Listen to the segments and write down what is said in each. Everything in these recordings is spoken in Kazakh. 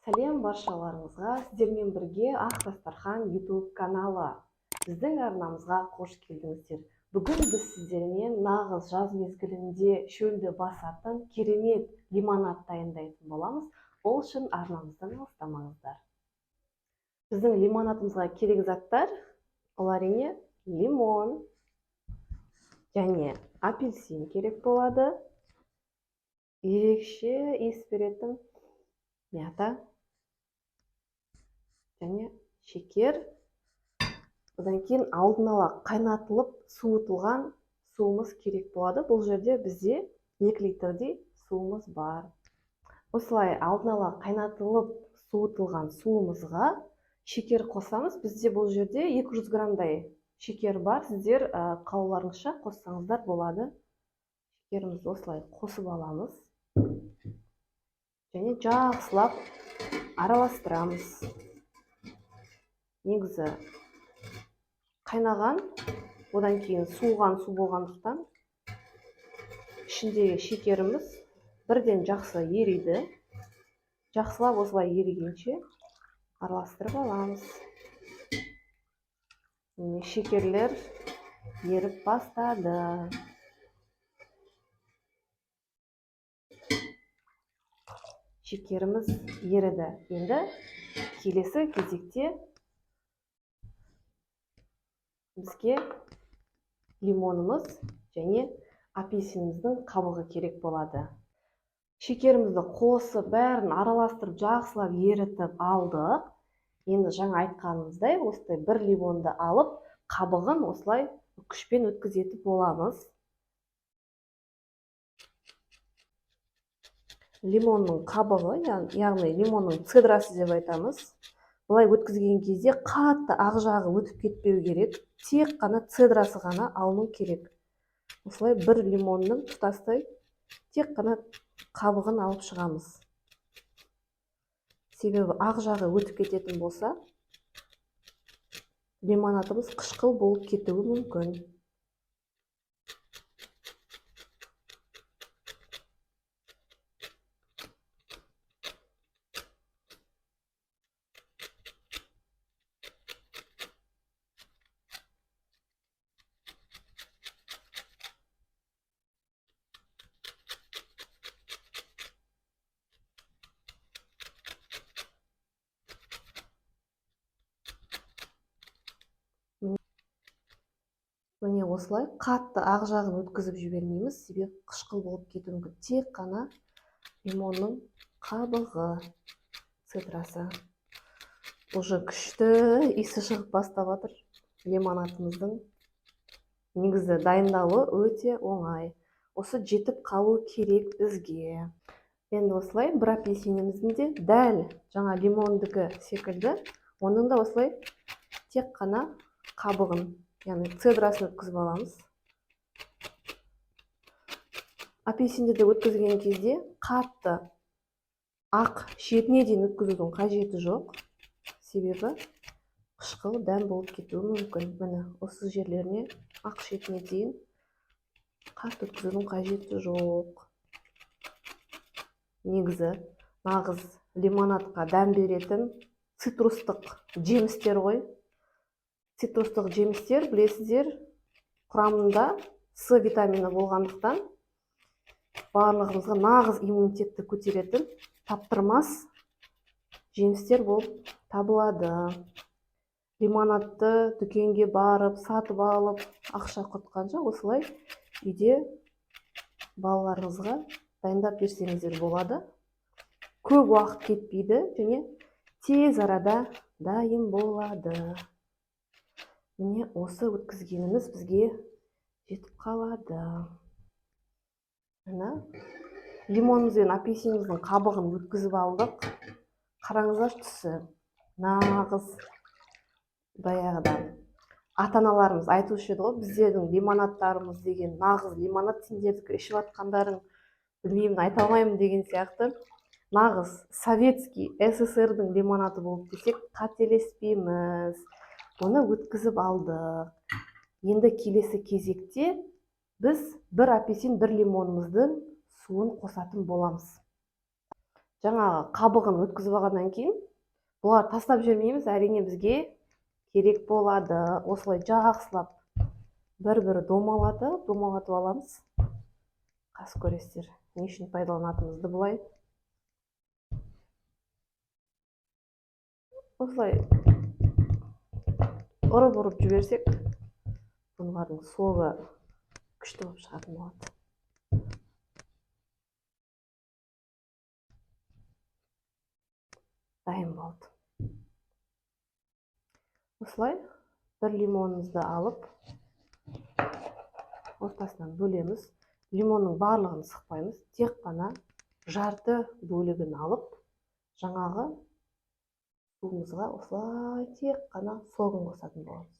Сәлем баршаларыңызға! Сіздермен бірге Ақ дастархан YouTube каналы. Біздің арнамызға қош келдіңіздер. Бүгін біз сіздермен нағыз жаз мезгілінде шөлді басатын керемет лимонад дайындайтын боламыз. Ол үшін арнамыздан алыстамаңыздар. Біздің лимонадымызға керек заттар ол әрине лимон және апельсин керек болады. Ерекше иіс беретін мята және шекер. Одан кейін алдын ала қайнатылып суытылған суымыз керек болады. Бұл жерде бізде 2 литрдей суымыз бар. Осылай алдын ала қайнатылып суытылған суымызға шекер қосамыз. Бізде бұл жерде 200 граммдай шекер бар. Сіздер қалауларыңызша қоссаңыздар болады. Шекерімізді осылай қосып аламыз және жақсылап араластырамыз. Негізі қайнаған, одан кейін суыған су болғандықтан ішіндегі шекеріміз бірден жақсы ериді. Жақсылап осылай ерігенше араластырып аламыз. Міне, шекерлер еріп бастады. Шекеріміз еріді. Енді келесі кезекте бізге лимонымыз және апельсиніміздің қабығы керек болады. Шекерімізді қосып, бәрін араластырып, жақсылап ерітіп алдық. Енді жаңа айтқанымыздай, осылай бір лимонды алып, қабығын осылай күшпен өткізетін боламыз. Лимонның қабығы, яғни лимонның цедрасы деп айтамыз. Былай өткізген кезде қатты ақ жағы өтіп кетпеу керек, тек қана цедрасы ғана алыну керек. Осылай бір лимонның тұтастай тек қана қабығын алып шығамыз. Себебі ақ жағы өтіп кететін болса, лимонадымыз қышқыл болып кетуі мүмкін. Міне, осылай қатты ақ жағын өткізіп жібермейміз, себебі қышқыл болып кетуі мүмкін. Тек қана лимонның қабығы, цедрасы. Уже күшті иісі шығып бастап жатыр лимонадымыздың. Негізі дайындалуы өте оңай. Осы жетіп қалу керек бізге. Енді осылай бір апельсиніміздің де дәл жаңа лимондікі секілді, оның да осылай тек қана қабығын, яғни цедрасын өткізіп аламыз. Апельсинді де өткізген кезде қатты ақ шетіне дейін өткізудің қажеті жоқ, себебі қышқыл дәм болып кетуі мүмкін. Міне, осы жерлеріне ақ шетіне дейін қатты өткізудің қажеті жоқ. Негізі нағыз лимонадқа дәм беретін цитрустық жемістер ғой. Цитрустық жемістер, білесіздер, құрамында С витамині болғандықтан барлығымызға нағыз иммунитетті көтеретін таптырмас жемістер болып табылады. Лимонадты дүкенге барып, сатып алып, ақша құртқанша осылай үйде балаларыңызға дайындап берсеңіздер болады. Көп уақыт кетпейді және тез арада дайын болады. Міне, осы өткізгеніміз бізге жетіп қалады. Міне, лимонымыз бен апельсиніміздің қабығын өткізіп алдық. Қараңыздаршы, түсі нағыз баяғыда ата-аналарымыз айтушы еді ғой, біздердің лимонадтарымыз деген нағыз лимонад, сендердікі ішіп жатқандарың білмеймін, айта алмаймын деген сияқты. Нағыз советский СССР-дің лимонады болып десек қателеспейміз. Оны өткізіп алдық. Енді келесі кезекте біз бір апельсин, бір лимонымыздың суын қосатын боламыз. Жаңағы қабығын өткізіп алғаннан кейін бұлар тастап жібермейміз, әрине бізге керек болады. Осылай жақсылап бір-бір домалатып, домалатып аламыз. Қазір көресіздер, не үшін пайдаланатынымызды бұлай. Осылай ұрып-ұрып жіберсек, бұлардың согы күшті болып шығатын болады. Дайын болды. Осылай бір лимонымызды алып, ортасынан бөлеміз. Лимонның барлығын сықпаймыз, тек қана жарты бөлігін алып, жаңағы суымызға осылай тек қана согын қосатын боламыз.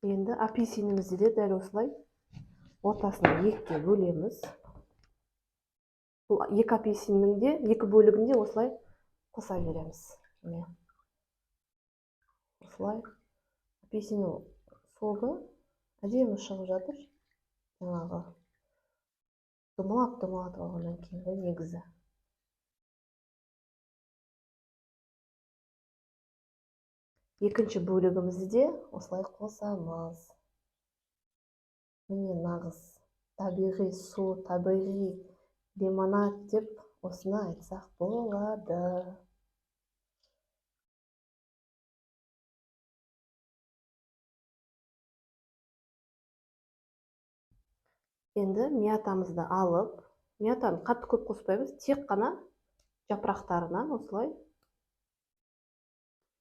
Енді апельсинімізді де дәл осылай ортасынан екіге бөлеміз. Бұл екі апельсиннің де екі бөлігін де осылай қоса береміз. Міне. Осылай апельсиннің согы әдемі шығып жатыр. Жаңағы домалап-домалатып алғаннан кейін ғой негізі. Екінші бөлігімізді де осылай қосамыз. Міне нағыз табиғи су, табиғи лимонад деп осыны айтсақ болады. Енді мятамызды алып, мятаны қатты көп қоспаймыз, тек қана жапырақтарынан осылай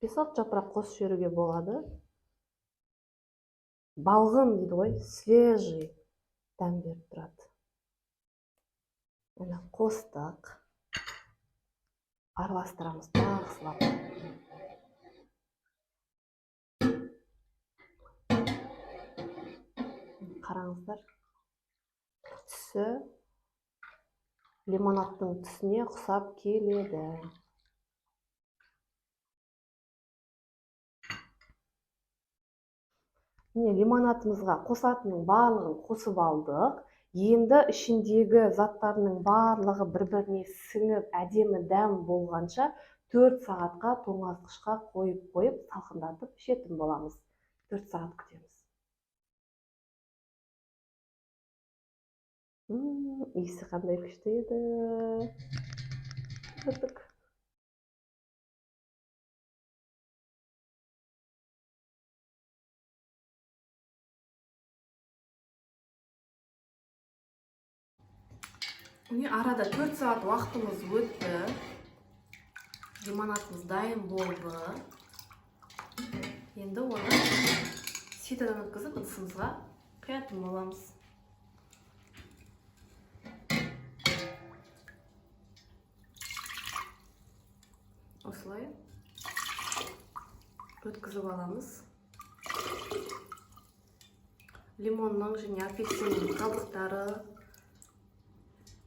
5-6 жапырақ қосып жіберуге болады. Балғын дейді ғой, свежий дәм беріп тұрады. Міне қостық. Араластырамыз жақсылап. Қараңыздар, түсі лимонадтың түсіне ұқсап келеді. Міне лимонадымызға қосатынның барлығын қосып алдық. Енді ішіндегі заттарының барлығы бір-біріне сіңіп, әдемі дәм болғанша 4 сағатқа тоңазытқышқа қойып қойып салқындатып ішетін боламыз. 4 сағат күтеміз. Иісі қандай күшті еді. Көрдік. Міне арада 4 сағат уақытымыз өтті. Лимонадымыз дайын болды. Енді оны ситодан өткізіп ыдысымызға құятын боламыз. Осылай өткізіп аламыз. Лимонның және апельсиннің қабықтары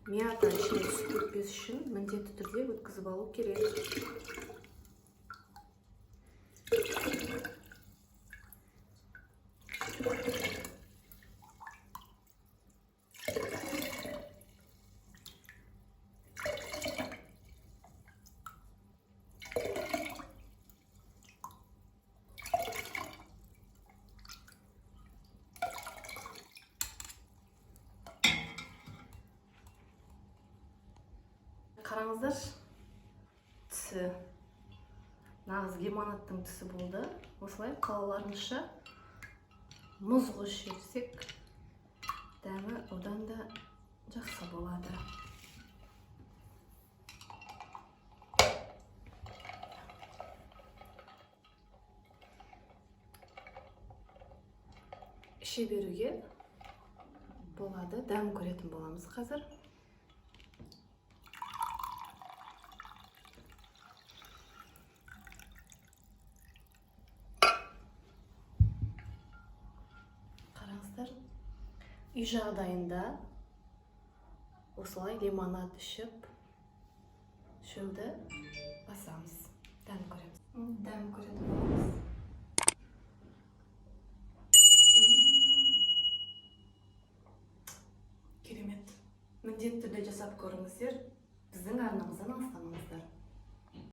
мята ішіне түсіп кетпес үшін міндетті түрде өткізіп алу керек. Қараңыздар, түсі нағыз лимонадтың түсі болды. Осылай қалаларыңызша мұз қосып жіберсек, дәмі одан да жақсы болады. Іше беруге болады. Дәм көретін боламыз қазір. Қараңыздар, үй жағдайында осылай лимонад ішіп, Шөлді басамыз. Дәм көреміз. Дәм көретін боламыз. Керемет. Міндетті түрде жасап көріңіздер. Біздің арнамыздан алыстамаңыздар.